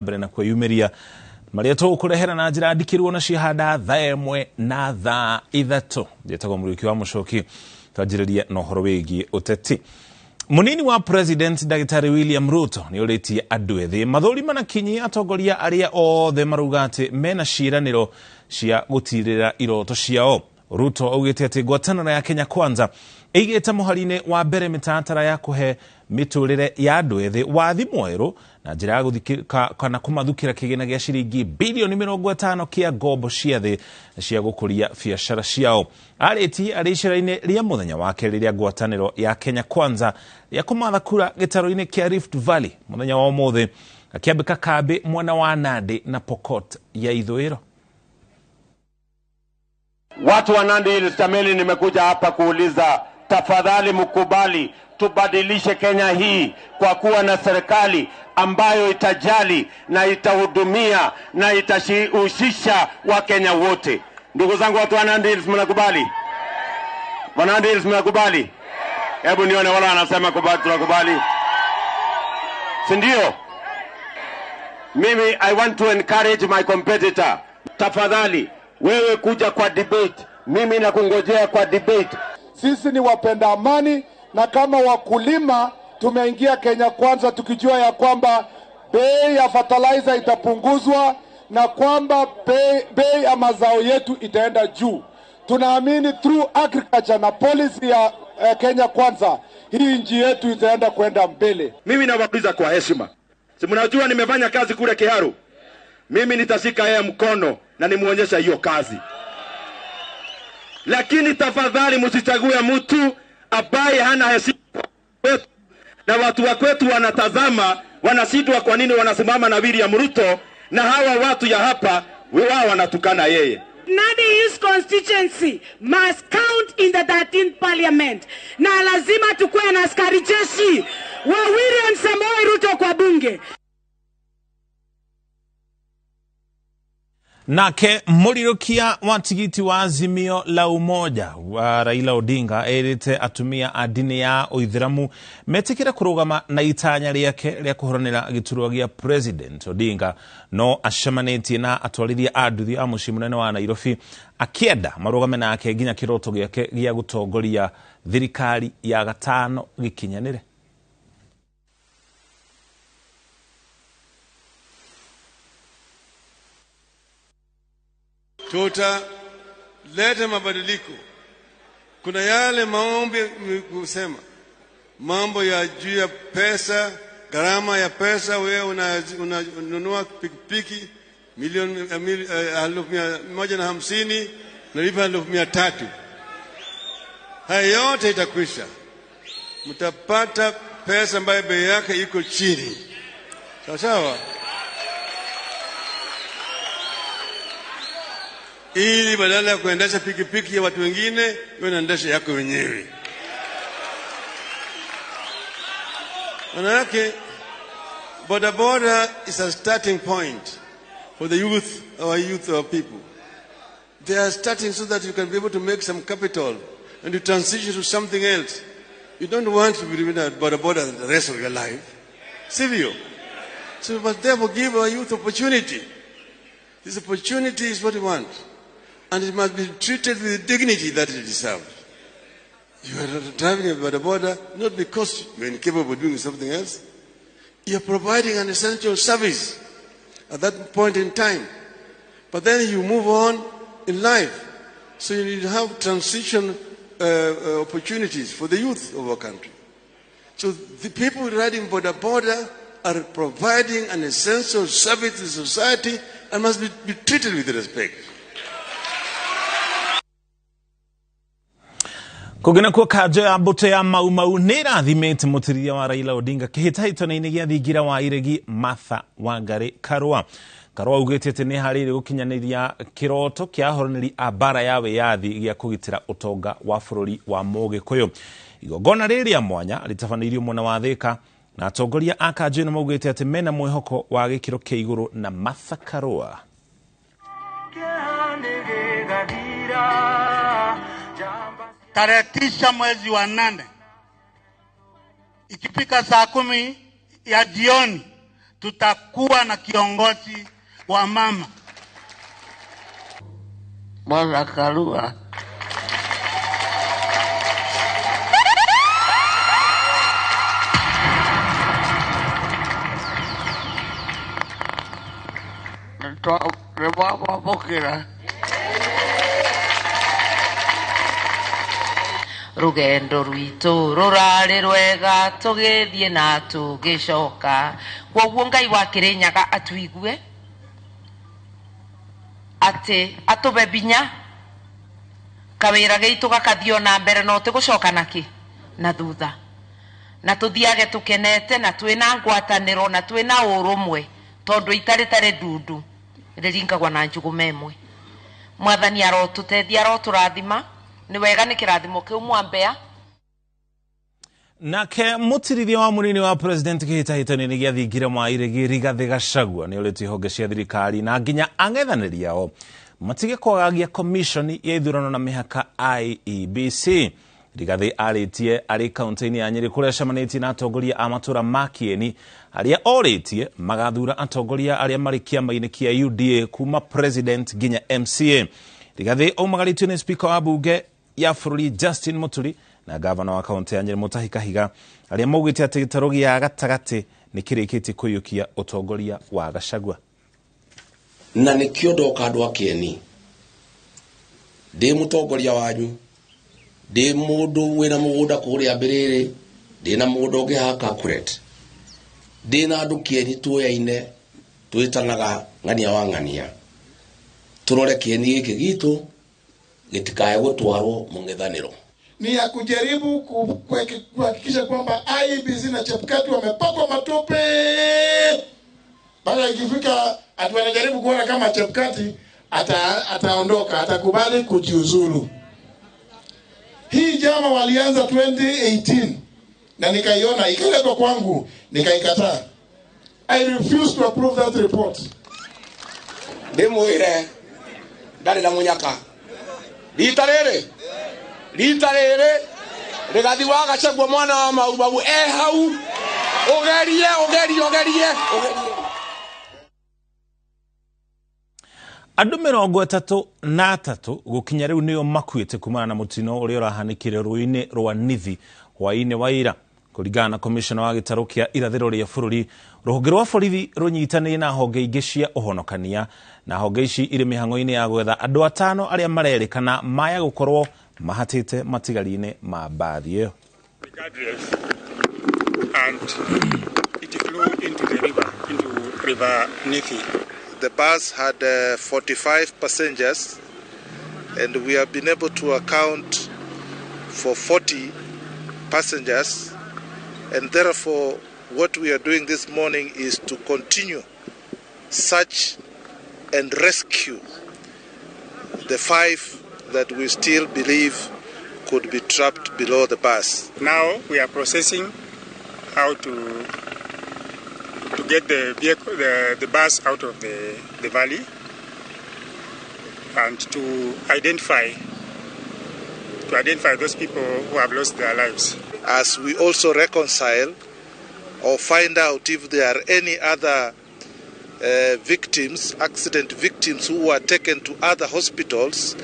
Mbere na kwĩyumĩria marĩa tũgũkũrehera na njĩra ndikĩru ona cihanda thaa 1 na thaa 3. Njĩtagwo Mũriũki wa Mũcoki. Twanjĩrĩrie na ũhoro wĩgiĩ ũteti. Munini wa President Ndagĩtarĩ William Ruto nĩ ũrĩtie andũ ethĩ mathũrima na kinyi atongoria arĩa othe marauga atĩ mena ciĩranĩro cia gũtirĩra iroto ciao. Ruto augĩte atĩ ngwatanĩro ya Kenya Kwanza ĩigĩte mũhari-inĩ wa mbere mĩtaratara ya kũhe mĩtũrĩre ya andũ ethĩ wathi mwerũ na njĩra ya gũthikĩka kana kũmathukĩra kĩgĩna gĩa ciringi bilioni 50 kĩa ngombo cia thĩ cia gũkũria biacara ciao. Arĩtie arĩ icera-inĩ rĩa mũthenya wa kerĩ rĩa ngwatanĩro ya Kenya Kwanza rĩa kũmatha kura gĩtarũ-inĩ kĩa Rift Valley mũthenya wa ũmũthĩ, akĩambĩka kambĩ mwena wa Nandi na Pokot ya ithũĩro. Watu wa Nandi Hills, jameni, nimekuja hapa kuuliza, tafadhali mkubali tubadilishe Kenya hii kwa kuwa na serikali ambayo itajali na itahudumia na itashihusisha Wakenya wote. Ndugu zangu watu wa Nandi Hills, mnakubali? Wa Nandi Hills mnakubali? Hebu nione wala wanasema kubali, tunakubali. Si ndio? Mimi I want to encourage my competitor. Tafadhali wewe kuja kwa debate, mimi nakungojea kwa debate. Sisi ni wapenda amani, na kama wakulima tumeingia Kenya Kwanza tukijua ya kwamba bei ya fertilizer itapunguzwa na kwamba bei ya mazao yetu itaenda juu. Tunaamini through agriculture na policy ya Kenya Kwanza hii nchi yetu itaenda kwenda mbele. Mimi nawauliza kwa heshima, si mnajua nimefanya kazi kule Kiharu? Mimi nitashika yeye mkono na nimuonyesha hiyo kazi. Lakini tafadhali msichague mtu ambaye hana heshima kwetu. Na watu wa kwetu wanatazama, wanashindwa kwa nini wanasimama na William Ruto, na hawa watu ya hapa wao wanatukana yeye. Nandi Hills constituency must count in the 13th parliament. Na lazima tukue na askari jeshi wa William Samoei Ruto kwa bunge. Nake mũrirũkia wa tigiti wa Azimio la Umoja wa Raila Odinga erĩte atumia a ndini ya Ũithĩramu metĩkĩre kũrũgama na itanya rĩake rĩa kũhũranĩra gĩturwa gĩa President. Odinga no acemanĩtie na atwarithia a nduthi a mũciĩ mũnene wa Nairobi akĩenda marũgame nake nginya kĩroto gĩake gĩa gũtongoria thirikari ya gatano gĩkinyanĩre. Tutaleta mabadiliko. Kuna yale maombi kusema mambo ya juu ya pesa, gharama ya pesa. Wewe unanunua pikipiki milioni 150, unalipa 300,000. Haya yote itakwisha. Mtapata pesa ambayo bei yake iko chini. Sawa sawa? Ili badala ya kuendesha pikipiki ya watu wengine, wewe unaendesha yako wenyewe. Maana yake boda boda is a starting point for the youth, our youth, our people. They are starting so that you can be able to make some capital and to transition to something else. You don't want to be living at boda boda the rest of your life. Sivyo. So we must therefore give our youth opportunity. This opportunity is what we want. And it must be treated with the dignity that it deserves. You are driving a boda boda not because you are incapable of doing something else. You are providing an essential service at that point in time. But then you move on in life. So you need to have transition opportunities for the youth of our country. So the people riding boda boda are providing an essential service to society and must be treated with respect. Kũngĩ nakuo kanjo ya mbũtũ ya Mau Mau nĩ ĩrathimĩte mũtirithia wa Raila Odinga kĩhĩtahĩtano-inĩ gĩa thingira wa iregi Martha Wangari Karua. Karua augĩte atĩ nĩ harĩire gũkinyanĩria kĩroto kĩa ahũranĩri a mbara ya wĩyathi gĩa kũgitĩra ũtonga wa bũrũri wa Mũgĩkũyũ. Igongona rĩrĩ rĩa mwanya rĩtabanĩirio mwena wa Thĩka na atongoria a kanjo ĩno maugĩte atĩ mena mwĩhoko wa gĩkĩro kĩa igũrũ na Martha Karua. Tarehe 9 mwezi wa 8 ikifika saa 10 ya jioni Tutakuwa na kiongozi wa mama Martha Karua. Nĩtwamwamũkĩra. Rũgendo rwitũ rũrarĩ rwega tũgĩthiĩ na tũgĩcoka. Kwoguo Ngai wa Kĩrĩnyaga atuigue atĩ atũbe binya kawĩra gaitũ gakathiĩ ona mbere no tĩgũcoka nakĩ na thutha, na tũthiage tũkenete na twĩna ngwatanĩro na twĩna ũrũmwe, tondũ itarĩ tarĩ ndundu rĩringagwo na njũgũma ĩmwe. Mwathani arotũteithia, arotũrathima. Nĩ wega nĩ kĩrathimo kĩu mwambea. Nake mutirithia wa munini wa president kĩhĩtahĩtano-inĩ gĩa thingira mwa iregi Rigathĩ Gachagua nĩ ũrĩtie honge cia thirikari na nginya ang'ethanĩri ao matige kwagagia komishoni ya ithurano na mĩhaka IEBC. Rigathĩ arĩtie arĩ kaunti-inĩ ya Nyĩrĩ kũrĩa acemanĩtie na atongoria a matũra ma Kieni arĩa orĩtie magathura atongoria arĩa marĩ kĩama-inĩ kĩa UDA kuma president nginya MCA. Rigathĩ aumagarĩtio nĩ speaker wa bunge ya bũrũri Justin Muturi na gavana wa kaunti ya Nyĩrĩ Mutahi Kahiga arĩa maugĩte atĩ gĩtarũ gĩa gatagatĩ nĩ kĩrĩkĩtie kũiyũkia ũtongoria wa Gachagua. Na nĩkĩo ndoka andũ a Kieni, ndĩ mũtongoria wanyu, ndĩ mũndũ wĩna mũgũnda kũrĩa Mbĩrĩrĩ, ndĩ na mũgũnda ũngĩ haha Kakuret, ndĩ na andũ Kieni tuoyaine twĩtanaga ng'ania wa ng'ania, tũrore Kieni gĩkĩ gitũ gĩtikae gũtwarwo mũng'ethanĩro. Ni ya kujaribu kuhakikisha kwamba IEBC na Chebukati wamepakwa matope. Baada ikifika ati wanajaribu kuona kama Chebukati ataondoka, atakubali kujiuzulu. Hii jama walianza 2018 na nikaiona ikaletwa kwangu nikaikataa. I refuse to approve that report. Ndimwire ndari na munyaka. Rita riri rita riri Rigathi wa Gachagua mwana wa Maumau e hau ugerie ugerie ugerie ugerie. Andũ 33 gũkinya rĩu nĩo makuĩte kumana na mũtino ũrĩa ũrahanĩkire rũĩ-inĩ rwa Nithi hwaĩ-inĩ wa ira. Kũringana na komishona wa gĩtarũ kĩa irathĩro rĩa bũrũri, rũhonge rwa borithi rũnyitanĩire na honge ingĩ cia ũhonokania, na honge ici irĩ mĩhang'o-inĩ ya gwetha andũ atano arĩa marerĩkana maya gũkorwo mahatĩte matigari-inĩ ma mbathi ĩyo. And it flew into the river, into River Nithi. The bus had 45 passengers, and we have been able to account for 40 passengers, and therefore what we are doing this morning is to continue search and rescue the 5 that we still believe could be trapped below the bus. Now we are processing how to get the vehicle, the bus out of the valley, and to identify those people who have lost their lives. As we also reconcile or find out if there are any other victims, accident victims who were taken to other hospitals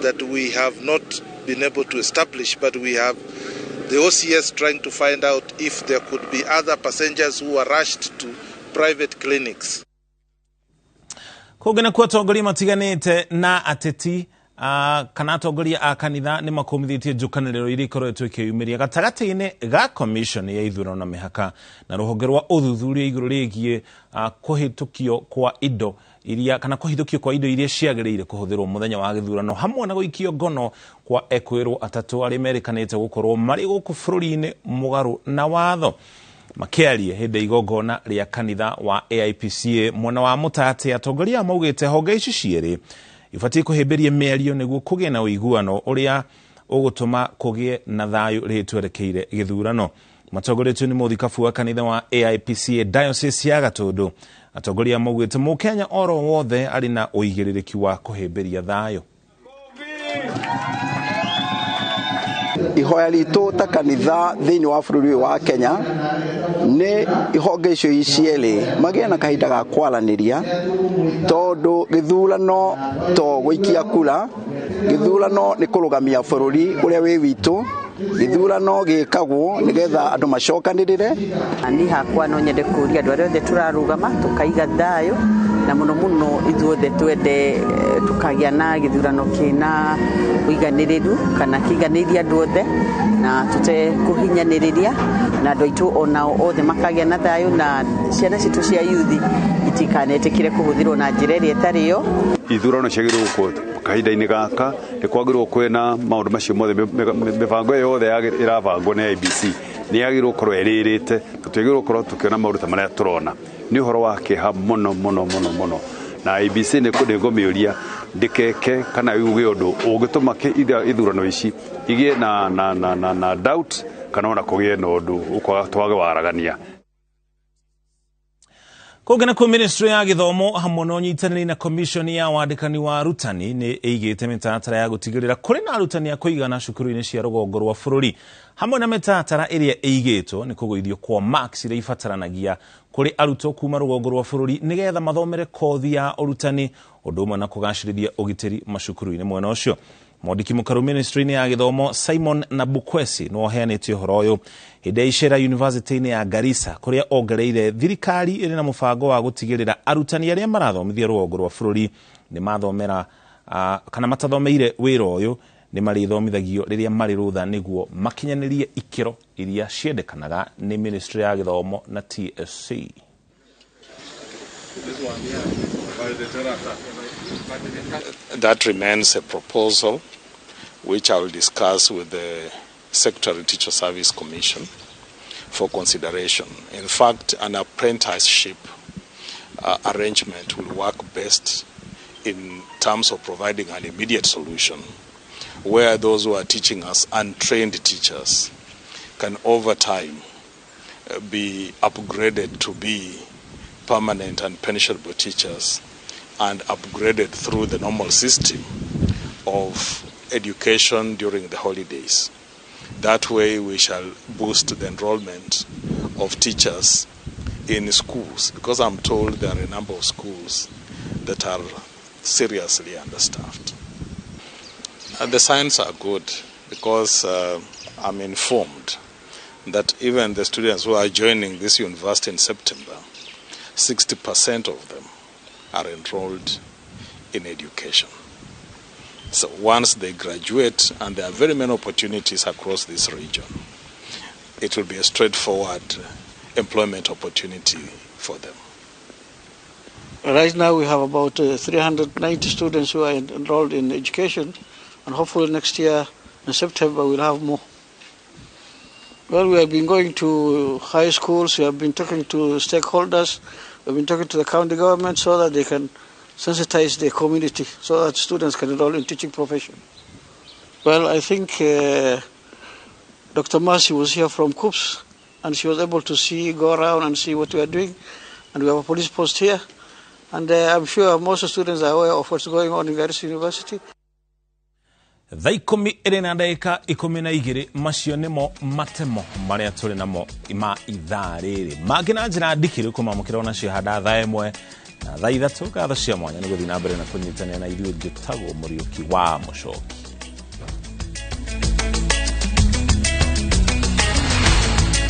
that we have not been able to establish, but we have the OCS trying to find out if there could be other passengers who were rushed to private clinics. Kũngĩ nakuo atongoria matiganĩte na ateti kana atongoria a kanitha nĩ makũmithĩtie njũkanĩrĩro iria ikoretwo ikĩyumĩria gatagatĩ-inĩ ga commission ya ithurano na mĩhaka na rũhonge rwa ũthuthuria igũrũ rĩgiĩ kũhĩtũkio kwa indo iria kana kũhithũkio kwa indo iria ciagĩrĩire kũhũthĩrwo mũthenya wa gĩthurano hamwe na gũikio ngono kwa ekwĩrwo atatũ arĩa merĩkanĩte gũkorwo marĩ gũkũ bũrũri-inĩ mũgarũ na watho. Makĩaria hĩndĩ ya igongona rĩa kanitha wa AIPCA mwena wa Mũtate, atongoria maugĩte honge ici cierĩ ibatiĩ kũhĩmbĩria mĩario nĩguo kũgĩe na ũiguano ũrĩa ũgũtũma kũgĩe na thayũ rĩrĩ twerekeire gĩthurano. Matongoretio nĩ mũthikabu wa kanitha wa AIPCA Diocese ya Gatũndũ, atongoria maugĩte mũkenya oro wothe arĩ na ũigĩrĩrĩki wa kũhĩmbĩria thayũ. Ihoya ritũ ta kanitha thĩinĩ wa bũrũri ũyũ wa Kenya nĩ ihonge icio cierĩ magĩe na kahinda ga kwaranĩria, tondũ gĩthurano to gũikia kura, gĩthurano nĩ kũrũgamia bũrũri ũrĩa wĩ witũ. Gĩthurano gĩkagwo nĩgetha andũ macokanĩrĩre. Niĩ hakwa no nyende kũria andũ arĩa othe tũrarũgama tũkaiga thayũ, na mũno mũno ithuothe twende tũkagĩa na gĩthurano kĩna ũiganĩrĩru kana kĩiganĩirie andũ othe, na tũte kũhinyanĩrĩria, na andũ aitũ onao othe makagĩa na thayũ, na ciana citũ cia yuthi itikanetĩkĩre kũhũthĩrwo na njĩra ĩrĩa ĩtarĩ yo. Ithurano ciagĩrĩirwo gũkorwo kahinda-inĩ gaka nĩ kwagĩrĩirwo kwĩna maũndũ macio mothe, mĩbango yothe ĩrabangwo nĩ IEBC nĩ yagĩrĩirwo gũkorwo ĩrĩrĩte, na twagĩrĩirwo gũkorwo tũkĩona maũndũ ta marĩa tũrona. Nĩ ũhoro wa kĩeha mũno mũno mũno mũno, na IEBC nĩ ngũmĩũria ndĩkeke kana yuge ũndũ ũngĩtũma ithurano ici igĩe na doubt kana ona kũgĩe na ũndũ ũkwaga twage waragania. Kũngĩ nakuo, ministry ya gĩthomo hamwe na ũnyitanĩri na commission ya wandĩkani wa arutani nĩ ĩigĩte mĩtaratara ya gũtigĩrĩra kũrĩ na arutani a kũigana cukuru-inĩ cia rũgongo rwa bũrũri, hamwe na mĩtaratara ĩrĩa ĩigĩtwo nĩ kũgũithio kwa marks iria ibataranagia kũrĩ arutwo kuma rũgongo rwa bũrũri nĩgetha mathomere kothi ya ũrutani, ũndũ ũmwe na kũgacĩrithia ũgitĩri macukuru-inĩ. Mwena ũcio, mwandĩki mũkaru ministry-inĩ ya gĩthomo Simon Nabukwesi nĩwe ũheanĩte ũhoro ũyũ hĩndĩ ya icera university-inĩ ya Garissa, kũrĩa ongereire thirikari ĩrĩ na mũbango wa gũtigĩrĩra arutani arĩa marathomithia rũgongo rwa bũrũri nĩ mathomera kana matathomeire wĩra ũyũ nĩ marĩthomithagio rĩrĩa marĩ rũtha nĩguo makinyanĩrie ikĩro iria ciendekanaga nĩ ministry ya gĩthomo na TSC. That remains a proposal which I will discuss with the Secretary Teacher Service Commission for consideration. In fact, an apprenticeship arrangement will work best in terms of providing an immediate solution where those who are teaching us, untrained teachers, can over time be upgraded to be permanent and pensionable teachers and upgraded through the normal system of education during the holidays. That way we shall boost the enrollment of teachers in schools, because I'm told there are a number of schools that are seriously understaffed. And the signs are good, because I'm informed that even the students who are joining this university in September, 60% of them are enrolled in education. So once they graduate, and there are very many opportunities across this region, it will be a straightforward employment opportunity for them. Right now we have about 390 students who are enrolled in education, and hopefully next year in September we'll have more. Well, we have been going to high schools, we have been talking to stakeholders, we have been talking to the county government so that they can sensitize the community so that students can enroll in teaching profession. Well, I think Dr. Mercy was here from KUCCPS, and she was able to see, go around and see what we are doing. And we have a police post here. And I'm sure most students are aware of what's going on in Garissa University. Thaa 12:12, macio nĩmo matemo marĩa tũrĩ namo ma ithaa rĩrĩ. Mangĩ na njĩra ndikĩru kũmamũkĩra onacio handa thaa 1 na thaa 3. Ngatho cia mwanya nĩ gũthiĩ na mbere na kũnyitanĩra na ithuĩ. Njĩtagwo Mũriũki wa Mũcoki.